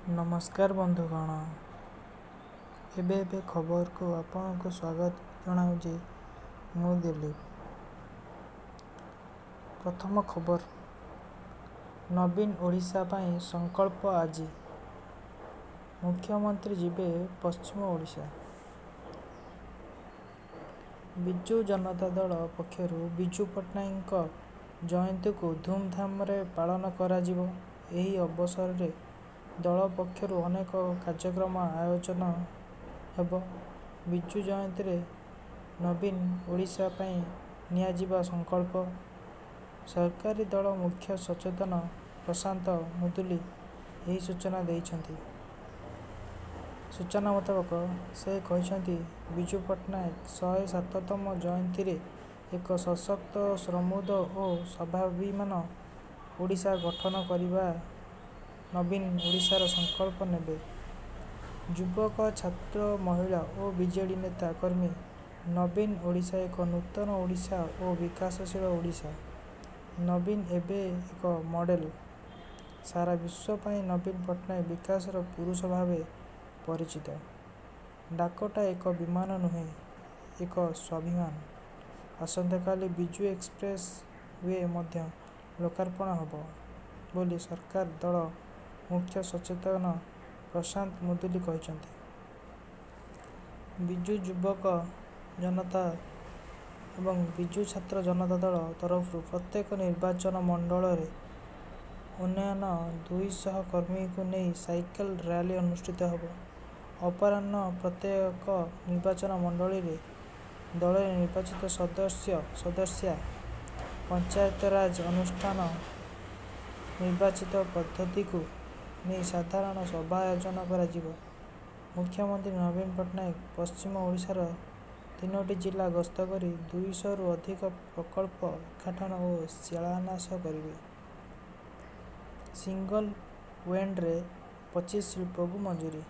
ନମସ୍କାର ବନ୍ଧୁଗଣ, ଏବେ ଏବେ ଖବରକୁ ଆପଣଙ୍କୁ ସ୍ୱାଗତ ଜଣାଉଛି ମୁଁ ଦିଲ୍ଲୀପ। ପ୍ରଥମ ଖବର, ନବୀନ ଓଡ଼ିଶା ପାଇଁ ସଂକଳ୍ପ ଆଜି। ମୁଖ୍ୟମନ୍ତ୍ରୀ ଯିବେ ପଶ୍ଚିମ ଓଡ଼ିଶା। ବିଜୁ ଜନତା ଦଳ ପକ୍ଷରୁ ବିଜୁ ପଟ୍ଟନାୟକଙ୍କ ଜୟନ୍ତୀକୁ ଧୁମଧାମରେ ପାଳନ କରାଯିବ। ଏହି ଅବସରରେ ଦଳ ପକ୍ଷରୁ ଅନେକ କାର୍ଯ୍ୟକ୍ରମ ଆୟୋଜନ ହେବ। ବିଜୁ ଜୟନ୍ତୀରେ ନବୀନ ଓଡ଼ିଶା ପାଇଁ ନିଆଯିବ ସଂକଳ୍ପ। ସରକାରୀ ଦଳ ମୁଖ୍ୟ ସଚେତକ ପ୍ରଶାନ୍ତ ମୁଦୁଲି ଏହି ସୂଚନା ଦେଇଛନ୍ତି। ସୂଚନା ମୁତାବକ ସେ କହିଛନ୍ତି, ବିଜୁ ପଟ୍ଟନାୟକ 107ତମ ଜୟନ୍ତୀରେ ଏକ ସଶକ୍ତ, ସମୃଦ୍ଧ ଓ ସ୍ୱାଭିମାନ ଓଡ଼ିଶା ଗଠନ କରିବା ନବୀନ ଓଡ଼ିଶାର ସଂକଳ୍ପ ନେବେ ଯୁବକ, ଛାତ୍ର, ମହିଳା ଓ ବିଜେଡି ନେତା କର୍ମୀ। ନବୀନ ଓଡ଼ିଶା ଏକ ନୂତନ ଓଡ଼ିଶା ଓ ବିକାଶଶୀଳ ଓଡ଼ିଶା। ନବୀନ ଏବେ ଏକ ମଡେଲ। ସାରା ବିଶ୍ୱ ପାଇଁ ନବୀନ ପଟ୍ଟନାୟକ ବିକାଶର ପୁରୁଷ ଭାବେ ପରିଚିତ। ଡାକୋଟା ଏକ ବିମାନ ନୁହେଁ, ଏକ ସ୍ୱାଭିମାନ। ଆସନ୍ତାକାଲି ବିଜୁ ଏକ୍ସପ୍ରେସ we ମଧ୍ୟ ଲୋକାର୍ପଣ ହେବ ବୋଲି ସରକାର ଦଳ ମୁଖ୍ୟ ସଚେତକ ପ୍ରଶାନ୍ତ ମୁଦୁଲି କହିଛନ୍ତି। ବିଜୁ ଯୁବକ ଜନତା ଏବଂ ବିଜୁ ଛାତ୍ର ଜନତା ଦଳ ତରଫରୁ ପ୍ରତ୍ୟେକ ନିର୍ବାଚନ ମଣ୍ଡଳରେ ନ୍ୟୁନ 200 କର୍ମୀଙ୍କୁ ନେଇ ସାଇକେଲ ରାଲି ଅନୁଷ୍ଠିତ ହେବ। ଅପରାହ୍ନ ପ୍ରତ୍ୟେକ ନିର୍ବାଚନ ମଣ୍ଡଳୀରେ ଦଳର ନିର୍ବାଚିତ ସଦସ୍ୟ ସଦସ୍ୟା, ପଞ୍ଚାୟତରାଜ ଅନୁଷ୍ଠାନ ନିର୍ବାଚିତ ପଦ୍ଧତିକୁ ନେଇ ସାଧାରଣ ସଭା ଆୟୋଜନ କରାଯିବ। ମୁଖ୍ୟମନ୍ତ୍ରୀ ନବୀନ ପଟ୍ଟନାୟକ ପଶ୍ଚିମ ଓଡ଼ିଶାର ତିନୋଟି ଜିଲ୍ଲା ଗସ୍ତ କରି 200ରୁ ଅଧିକ ପ୍ରକଳ୍ପ ଉଦ୍ଘାଟନ ଓ ଶିଳାନ୍ୟାସ କରିବେ। ସିଙ୍ଗଲ ୱିଣ୍ଡୋରେ 25 ଶିଳ୍ପକୁ ମଞ୍ଜୁରୀ।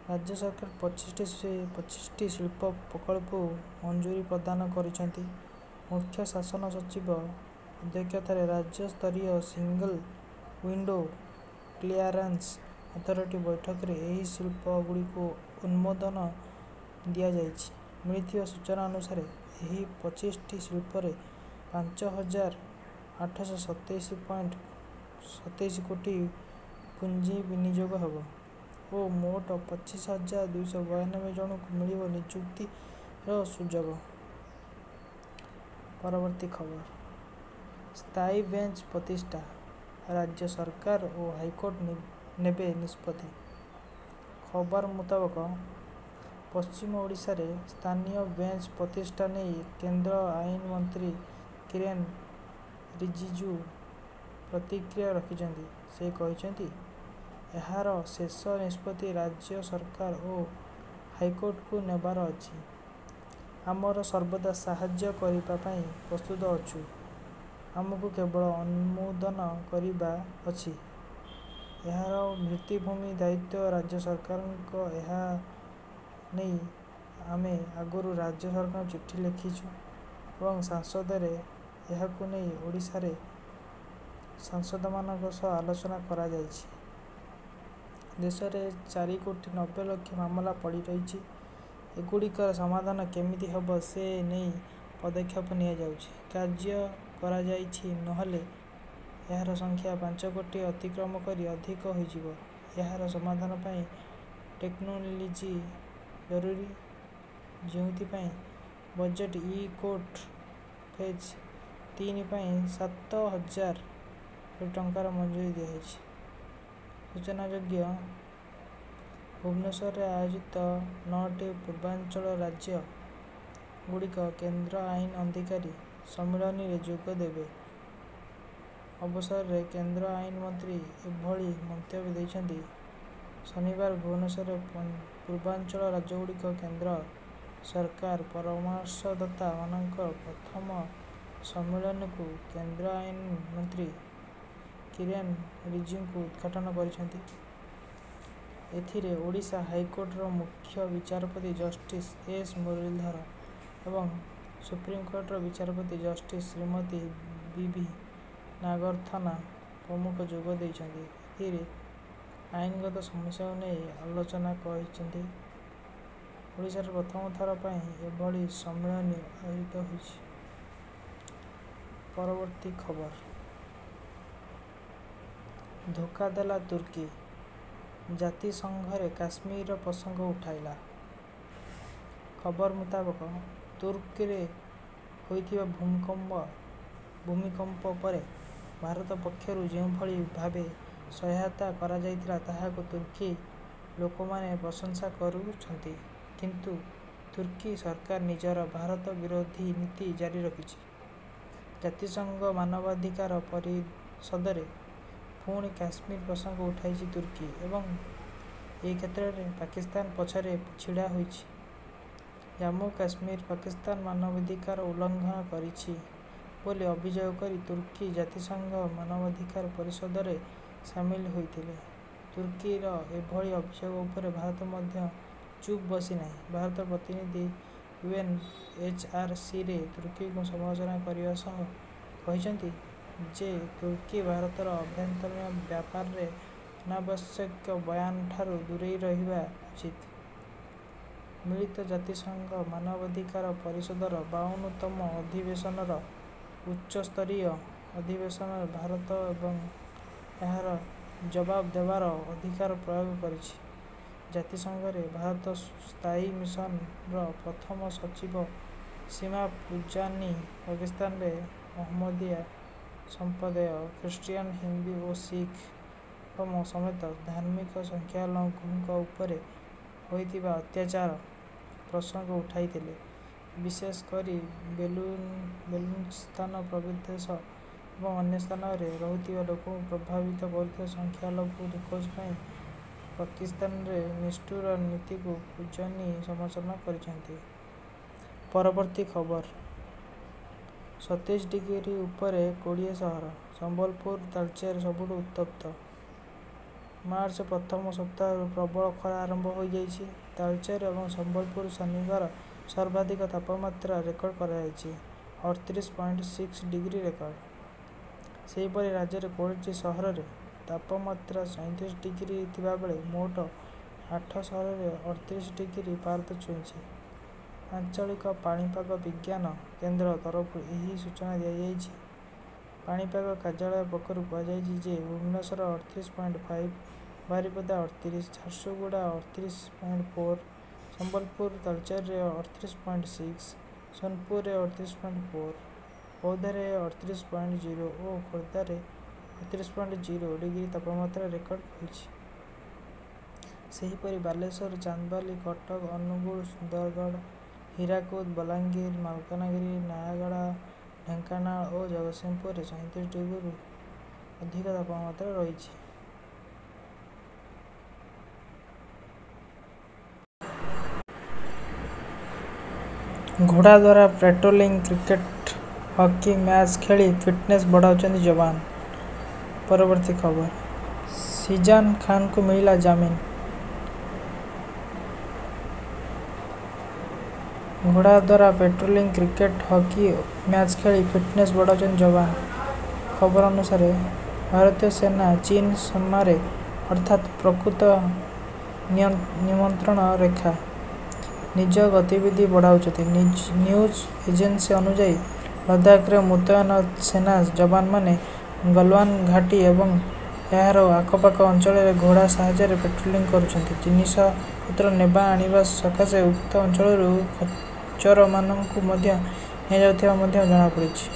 ରାଜ୍ୟ ସରକାର 25ଟି ଶିଳ୍ପ ପ୍ରକଳ୍ପକୁ ମଞ୍ଜୁରୀ ପ୍ରଦାନ କରିଛନ୍ତି। ମୁଖ୍ୟ ଶାସନ ସଚିବ ଅଧ୍ୟକ୍ଷତାରେ ରାଜ୍ୟ ସ୍ତରୀୟ ସିଙ୍ଗଲ ୱିଣ୍ଡୋ କ୍ଲିୟରାନ୍ସ ଅଥରିଟି ବୈଠକରେ ଏହି ଶିଳ୍ପ ଗୁଡ଼ିକୁ ଅନୁମୋଦନ ଦିଆଯାଇଛି। ମିଳିଥିବା ସୂଚନା ଅନୁସାରେ, ଏହି 25ଟି ଶିଳ୍ପରେ 5,827.27 କୋଟି ପୁଞ୍ଜି ବିନିଯୋଗ ହେବ ଓ ମୋଟ 25,292 ଜଣଙ୍କୁ ମିଳିବ ନିଯୁକ୍ତିର ସୁଯୋଗ। ପରବର୍ତ୍ତୀ ଖବର, ସ୍ଥାୟୀ ବେଞ୍ଚ ପ୍ରତିଷ୍ଠା, ରାଜ୍ୟ ସରକାର ଓ ହାଇକୋର୍ଟ ନେବେ ନିଷ୍ପତ୍ତି। ଖବର ମୁତାବକ, ପଶ୍ଚିମ ଓଡ଼ିଶାରେ ସ୍ଥାୟୀ ବେଞ୍ଚ ପ୍ରତିଷ୍ଠା ନେଇ କେନ୍ଦ୍ର ଆଇନ ମନ୍ତ୍ରୀ କିରେନ ରିଜିଜୁ ପ୍ରତିକ୍ରିୟା ରଖିଛନ୍ତି। ସେ କହିଛନ୍ତି, ଏହାର ଶେଷ ନିଷ୍ପତ୍ତି ରାଜ୍ୟ ସରକାର ଓ ହାଇକୋର୍ଟଙ୍କୁ ନେବାର ଅଛି। ଆମର ସର୍ବଦା ସାହାଯ୍ୟ କରିବା ପାଇଁ ପ୍ରସ୍ତୁତ ଅଛୁ। ଆମକୁ କେବଳ ଅନୁମୋଦନ କରିବା ଅଛି। ଏହାର ଭିତ୍ତିଭୂମି ଦାୟିତ୍ୱ ରାଜ୍ୟ ସରକାରଙ୍କ। ଏହା ନେଇ ଆମେ ଆଗରୁ ରାଜ୍ୟ ସରକାରଙ୍କୁ ଚିଠି ଲେଖିଛୁ ଏବଂ ସଂସଦରେ ଏହାକୁ ନେଇ ଓଡ଼ିଶାର ସାଂସଦମାନଙ୍କ ସହ ଆଲୋଚନା କରାଯାଇଛି। ଦେଶରେ 4 କୋଟି 90 ଲକ୍ଷ ମାମଲା ପଡ଼ି ରହିଛି। ଏଗୁଡ଼ିକର ସମାଧାନ କେମିତି ହେବ ସେ ନେଇ ପଦକ୍ଷେପ ନିଆଯାଉଛି। କାର୍ଯ୍ୟ କରାଯାଇଛି ନହେଲେ ଏହାର ସଂଖ୍ୟା 5 କୋଟି ଅତିକ୍ରମ କରି ଅଧିକ ହୋଇଯିବ। ଏହାର ସମାଧାନ ପାଇଁ ଟେକ୍ନୋଲୋଜି ଜରୁରୀ। ଯେଉଁଥିପାଇଁ ବଜେଟ ଇ-କୋର୍ଟ ଫେଜ 3 ପାଇଁ 7,000 କୋଟି ଟଙ୍କାର ମଞ୍ଜୁରୀ ଦିଆଯାଇଛି। ସୂଚନାଯୋଗ୍ୟ, ଭୁବନେଶ୍ୱରରେ ଆୟୋଜିତ 9ଟି ପୂର୍ବାଞ୍ଚଳ ରାଜ୍ୟ ଗୁଡ଼ିକ କେନ୍ଦ୍ର ଆଇନ ଅଧିକାରୀ ସମ୍ମିଳନୀରେ ଯୋଗ ଦେବା ଅବସରରେ କେନ୍ଦ୍ର ଆଇନ ମନ୍ତ୍ରୀ ଏଭଳି ମନ୍ତବ୍ୟ ଦେଇଛନ୍ତି। ଶନିବାର ଭୁବନେଶ୍ୱରରେ ପୂର୍ବାଞ୍ଚଳ ରାଜ୍ୟଗୁଡ଼ିକ କେନ୍ଦ୍ର ସରକାର ପରାମର୍ଶଦାତା ମାନଙ୍କର ପ୍ରଥମ ସମ୍ମିଳନୀକୁ କେନ୍ଦ୍ର ଆଇନ ମନ୍ତ୍ରୀ କିରେନ ରିଜିଜୁ ଉଦ୍ଘାଟନ କରିଛନ୍ତି। ଏଥିରେ ଓଡ଼ିଶା ହାଇକୋର୍ଟର ମୁଖ୍ୟ ବିଚାରପତି ଜଷ୍ଟିସ ଏସ୍ ମୁରଲୀଧର ଏବଂ ସୁପ୍ରିମକୋର୍ଟର ବିଚାରପତି ଜଷ୍ଟିସ ଶ୍ରୀମତୀ ବି ଭି ନାଗରଥନା ପ୍ରମୁଖ ଯୋଗ ଦେଇଛନ୍ତି। ଏଥିରେ ଆଇନଗତ ସମସ୍ୟାକୁ ନେଇ ଆଲୋଚନା କରିଛନ୍ତି। ଓଡ଼ିଶାରେ ପ୍ରଥମ ଥର ପାଇଁ ଏଭଳି ସମ୍ମିଳନୀ ଆୟୋଜିତ ହୋଇଛି। ପରବର୍ତ୍ତୀ ଖବର। ଧୋକା ଦେଲା ତୁର୍କୀ, ଜାତିସଂଘରେ କାଶ୍ମୀର ପ୍ରସଙ୍ଗ ଉଠାଇଲା। ଖବର ମୁତାବକ, ତୁର୍କୀରେ ହୋଇଥିବା ଭୂମିକମ୍ପ ପରେ ଭାରତ ପକ୍ଷରୁ ଯେଉଁଭଳି ଭାବେ ସହାୟତା କରାଯାଇଥିଲା ତାହାକୁ ତୁର୍କୀ ଲୋକମାନେ ପ୍ରଶଂସା କରୁଛନ୍ତି। କିନ୍ତୁ ତୁର୍କୀ ସରକାର ନିଜର ଭାରତ ବିରୋଧୀ ନୀତି ଜାରି ରଖିଛି। ଜାତିସଂଘ ମାନବାଧିକାର ପରିଷଦରେ ପୁଣି କାଶ୍ମୀର ପ୍ରସଙ୍ଗ ଉଠାଇଛି ତୁର୍କୀ ଏବଂ ଏ କ୍ଷେତ୍ରରେ ପାକିସ୍ତାନ ପଛରେ ଛିଡ଼ା ହୋଇଛି। ଜାମ୍ମୁ-କାଶ୍ମୀରରେ ପାକିସ୍ତାନ ମାନବାଧିକାର ଉଲ୍ଲଂଘନ କରିଛି ବୋଲି ଅଭିଯୋଗ କରି ତୁର୍କୀ ଜାତିସଂଘ ମାନବାଧିକାର ପରିଷଦରେ ସାମିଲ ହୋଇଥିଲେ। ତୁର୍କୀର ଏଭଳି ଅଭିଯୋଗ ଉପରେ ଭାରତ ମଧ୍ୟ ଚୁପ ବସି ନାହିଁ। ଭାରତର ପ୍ରତିନିଧି ୟୁଏନଏଚଆରସିରେ ତୁର୍କୀକୁ ସମାଲୋଚନା କରିବା ସହ କହିଛନ୍ତି ଯେ ତୁର୍କୀ ଭାରତର ଆଭ୍ୟନ୍ତରୀଣ ବ୍ୟାପାରରେ ଅନାବଶ୍ୟକ ବୟାନ ଠାରୁ ଦୂରେଇ ରହିବା ଉଚିତ। ମିଳିତ ଜାତିସଂଘ ମାନବାଧିକାର ପରିଷଦର ୫୨ ତମ ଅଧିବେଶନର ଉଚ୍ଚସ୍ତରୀୟ ଅଧିବେଶନରେ ଭାରତ ଏହାର ଜବାବ ଦେବାର ଅଧିକାର ପ୍ରୟୋଗ କରିଛି। ଜାତିସଂଘରେ ଭାରତ ସ୍ଥାୟୀ ମିଶନର ପ୍ରଥମ ସଚିବ ସୀମା ପୁଜାନୀ ପାକିସ୍ତାନରେ ଅହମଦିଆ ସମ୍ପ୍ରଦାୟ, ଖ୍ରୀଷ୍ଟିଆନ, ହିନ୍ଦୁ ଓ ଶିଖଙ୍କ ସମେତ ଧାର୍ମିକ ସଂଖ୍ୟାଲଘୁଙ୍କ ଉପରେ ହୋଇଥିବା ଅତ୍ୟାଚାର ପ୍ରସଙ୍ଗ ଉଠାଇଥିଲେ। ବିଶେଷ କରି ବେଲୁଚିସ୍ତାନ ପ୍ରଦେଶ ଏବଂ ଅନ୍ୟ ସ୍ଥାନରେ ରହୁଥିବା ଲୋକଙ୍କୁ ପ୍ରଭାବିତ କରୁଥିବା ସଂଖ୍ୟାଲଘୁ ନିଖୋଜ ପାଇଁ ପାକିସ୍ତାନର ନିଷ୍ଠୁର ନୀତିକୁ ପୁଜାନୀ ସମାଲୋଚନା କରିଛନ୍ତି। ପରବର୍ତ୍ତୀ ଖବର। ୨୭ ଡିଗ୍ରୀ ଉପରେ ୨୦ ସହର, ସମ୍ବଲପୁର ତାଳଚେର ସବୁଠୁ ଉତ୍ତପ୍ତ। ମାର୍ଚ୍ଚ ପ୍ରଥମ ସପ୍ତାହରୁ ପ୍ରବଳ ଖରା ଆରମ୍ଭ ହୋଇଯାଇଛି। ତାଳଚେର ଏବଂ ସମ୍ବଲପୁରରେ ଶନିବାର ସର୍ବାଧିକ ତାପମାତ୍ରା ରେକର୍ଡ କରାଯାଇଛି ୩୮.୬ ଡିଗ୍ରୀ ରେକର୍ଡ। ସେହିପରି ରାଜ୍ୟର ୨୦ଟି ସହରରେ ତାପମାତ୍ରା ୩୭ ଡିଗ୍ରୀ ଥିବାବେଳେ ମୋଟ ୮ ସହରରେ ୩୮ ଡିଗ୍ରୀ ପାରଦ ଛୁଇଁଛି। ଆଞ୍ଚଳିକ ପାଣିପାଗ ବିଜ୍ଞାନ କେନ୍ଦ୍ର ତରଫରୁ ଏହି ସୂଚନା ଦିଆଯାଇଛି। ପାଣିପାଗ କାର୍ଯ୍ୟାଳୟ ପକ୍ଷରୁ କୁହାଯାଇଛି ଯେ ଭୁବନେଶ୍ୱର ୩୮.୫, ବାରିପଦା ୩୮, ଝାରସୁଗୁଡ଼ା ୩୮.୪, ସମ୍ବଲପୁର ତାଳଚେରରେ ୩୮.୬, ସୋନପୁରରେ ୩୮.୪, ବୌଦ୍ଧରେ ୩୮.୦ ଓ ଖୋର୍ଦ୍ଧାରେ ୩୮.୦ ଡିଗ୍ରୀ ତାପମାତ୍ରା ରେକର୍ଡ ହୋଇଛି। ସେହିପରି ବାଲେଶ୍ୱର, ଚାନ୍ଦବାଲି, କଟକ, ଅନୁଗୁଳ, ସୁନ୍ଦରଗଡ଼, ହୀରାକୁଦ, ବଲାଙ୍ଗୀର, ମାଲକାନଗିରି, ନୟାଗଡ଼, ଢେଙ୍କାନାଳ ଓ ଜଗତସିଂହପୁରରେ ୩୭ ଡିଗ୍ରୀରୁ ଅଧିକ ତାପମାତ୍ରା ରହିଛି। ଘୋଡ଼ା ଦ୍ୱାରା ପାଟ୍ରୋଲିଂ, କ୍ରିକେଟ-ହକି ମ୍ୟାଚ୍ ଖେଳି ଫିଟନେସ ବଢ଼ାଉଛନ୍ତି ଯବାନ। ପରବର୍ତ୍ତୀ ଖବର। ଶିଜାନ ଖାନଙ୍କୁ ମିଳିଲା ଜାମିନ। ଘୋଡ଼ା ଦ୍ୱାରା ପାଟ୍ରୋଲିଂ, କ୍ରିକେଟ-ହକି ମ୍ୟାଚ୍ ଖେଳି ଫିଟନେସ ବଢ଼ାଉଛନ୍ତି ଯବାନ। ଖବର ଅନୁସାରେ, ଭାରତୀୟ ସେନା ଚୀନ ସୀମାରେ ଅର୍ଥାତ ପ୍ରକୃତ ନିୟନ୍ତ୍ରଣ ରେଖା। ନିଜ ଗତିବିଧି ବଢ଼ାଉଛନ୍ତି। ନ୍ୟୁଜ ଏଜେନ୍ସି ଅନୁଯାୟୀ, ଲଦାଖରେ ମୁତୟନ ସେନା ଯବାନମାନେ ଗଲୱାନ ଘାଟି ଏବଂ ଏହାର ଆଖପାଖ ଅଞ୍ଚଳରେ ଘୋଡ଼ା ସାହାଯ୍ୟରେ ପାଟ୍ରୋଲିଂ କରୁଛନ୍ତି। ଜିନିଷପତ୍ର ନେବା ଆଣିବା ସକାଶେ ଉକ୍ତ ଅଞ୍ଚଳରୁ ଖଚରମାନଙ୍କୁ ମଧ୍ୟ ନିଆଯାଉଥିବା ମଧ୍ୟ ଜଣାପଡ଼ିଛି।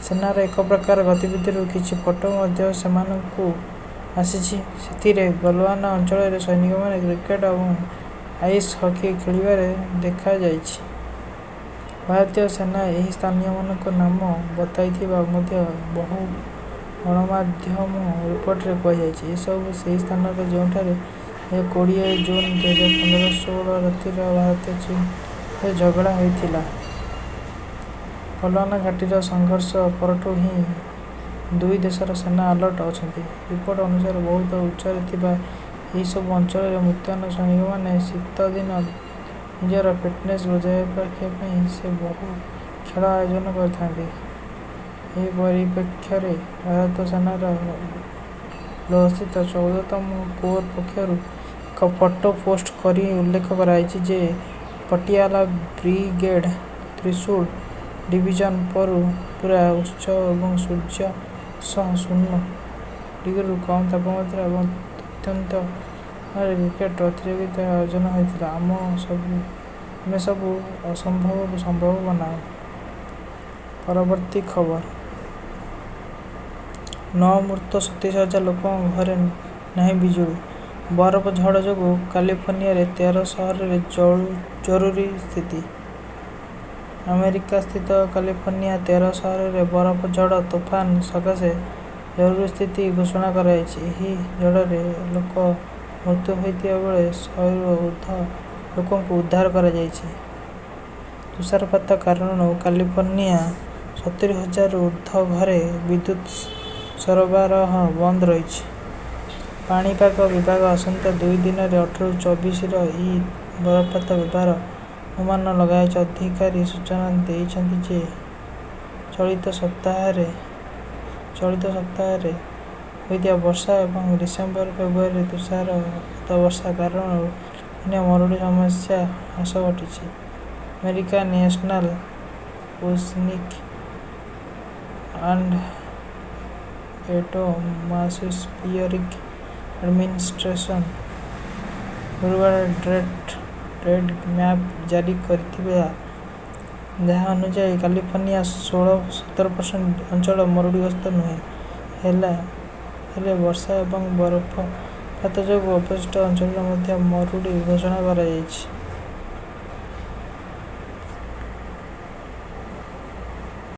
ସେନାର ଏପ୍ରକାର ଗତିବିଧିର କିଛି ଫଟୋ ମଧ୍ୟ ସାମନାକୁ ଆସିଛି। ସେଥିରେ ଗଲୱାନ ଅଞ୍ଚଳରେ ସୈନିକମାନେ କ୍ରିକେଟ ଏବଂ ଆଇସ ହକି ଖେଳିବାର ଦେଖାଯାଇଛି। ଭାରତୀୟ ସେନା ଏହି ସ୍ଥାନମାନଙ୍କ ନାମ ବତାଇଥିବା ମଧ୍ୟ ବହୁ ଗଣମାଧ୍ୟମ ରିପୋର୍ଟରେ କୁହାଯାଇଛି। ଏସବୁ ସେହି ସ୍ଥାନ ଯେଉଁଠାରେ ୨୦୨୦ ଜୁନ ୧୫-୧୬ ରାତିରେ ଭାରତ-ଚୀନ ମଧ୍ୟରେ ଝଗଡ଼ା ହୋଇଥିଲା। ଗଲୱାନ ଘାଟିର ସଂଘର୍ଷ ପରଠୁ ହିଁ ଦୁଇ ଦେଶର ସେନା ଆଲର୍ଟ ଅଛନ୍ତି। ରିପୋର୍ଟ ଅନୁସାରେ, ବହୁତ ଉଚ୍ଚରେ ଥିବା ଏହି ସବୁ ଅଞ୍ଚଳରେ ମୁତୟନ ସୈନିକମାନେ ଶୀତଦିନେ ନିଜର ଫିଟନେସ ବଜାୟ ରଖିବା ପାଇଁ ସେ ବହୁ ଖେଳ ଆୟୋଜନ କରିଥାନ୍ତି। ଏହି ପରିପ୍ରେକ୍ଷୀରେ ଭାରତୀୟ ସେନାର ସ୍ଥିତ 14ତମ କୋର୍ ପକ୍ଷରୁ ଏକ ଫଟୋ ପୋଷ୍ଟ କରି ଉଲ୍ଲେଖ କରାଯାଇଛି ଯେ ପଟିଆଲା ବ୍ରିଗେଡ୍ ତ୍ରିଶୂଳ ଡିଭିଜନ ପୁରା ଉତ୍ସ ଏବଂ ସୂର୍ଯ୍ୟ ସହ ଶୂନ ଡିଗ୍ରୀରୁ କମ୍ ତାପମାତ୍ରା ଏବଂ ଅତ୍ୟନ୍ତ ରେ କ୍ରିକେଟ ପ୍ରତିଯୋଗିତାର ଆୟୋଜନ ହୋଇଥିଲା। ଆମେ ସବୁ ଅସମ୍ଭବକୁ ସମ୍ଭବ ବନାଉ। ପରବର୍ତ୍ତୀ ଖବର। ନଅ ମୃତ, 27 ହଜାର ଲୋକଙ୍କ ଘରେ ନାହିଁ ବିଜୁଳି। ବରଫ ଝଡ଼ ଯୋଗୁଁ କାଲିଫର୍ନିଆର 13 ସହରରେ ଜରୁରୀ ସ୍ଥିତି। ଆମେରିକାସ୍ଥିତ କାଲିଫର୍ନିଆର 13 ସହରରେ ବରଫ ଝଡ଼ ତୋଫାନ ସକାଶେ ଜରୁରୀ ସ୍ଥିତି ଘୋଷଣା କରାଯାଇଛି। ଏହି ଝଡ଼ରେ ଲୋକ ମୃତ୍ୟୁ ହୋଇଥିବା ବେଳେ 100ରୁ ଊର୍ଦ୍ଧ୍ୱ ଲୋକଙ୍କୁ ଉଦ୍ଧାର କରାଯାଇଛି। ତୁଷାରପାତ କାରଣରୁ କାଲିଫର୍ନିଆ 70 ହଜାରରୁ ଊର୍ଦ୍ଧ୍ୱ ଘରେ ବିଦ୍ୟୁତ ସରବରାହ ବନ୍ଦ ରହିଛି। ପାଣିପାଗ ବିଭାଗ ଆସନ୍ତା 2 ଦିନରେ 18ରୁ 24 ଇ ବରଫପାତ ହେବାର ଅନୁମାନ ଲଗାଇଛି। ଅଧିକାରୀ ସୂଚନା ଦେଇଛନ୍ତି ଯେ ଚଳିତ ସପ୍ତାହରେ ହୋଇଥିବା ବର୍ଷା ଏବଂ ଡିସେମ୍ବର ଫେବୃଆରୀରେ ତୁଷାରପାତ ବର୍ଷା କାରଣରୁ କାଲିଫର୍ନିଆ ମରୁଡ଼ି ସମସ୍ୟା ହ୍ରାସ ଘଟିଛି। America national oceanic and atmospheric administration ଗୁରୁବାର ରେଡ୍ ମ୍ୟାପ୍ ଜାରି କରିଥିଲା, ଯାହା ଅନୁଯାୟୀ କାଲିଫର୍ନିଆର 17% ଅଞ୍ଚଳ ମରୁଡ଼ିଗ୍ରସ୍ତ ନୁହେଁ, ହେଲେ ବର୍ଷା ଏବଂ ବରଫପାତ ଯୋଗୁଁ ଅବଶିଷ୍ଟ ଅଞ୍ଚଳରେ ମଧ୍ୟ ମରୁଡ଼ି ଘୋଷଣା କରାଯାଇଛି।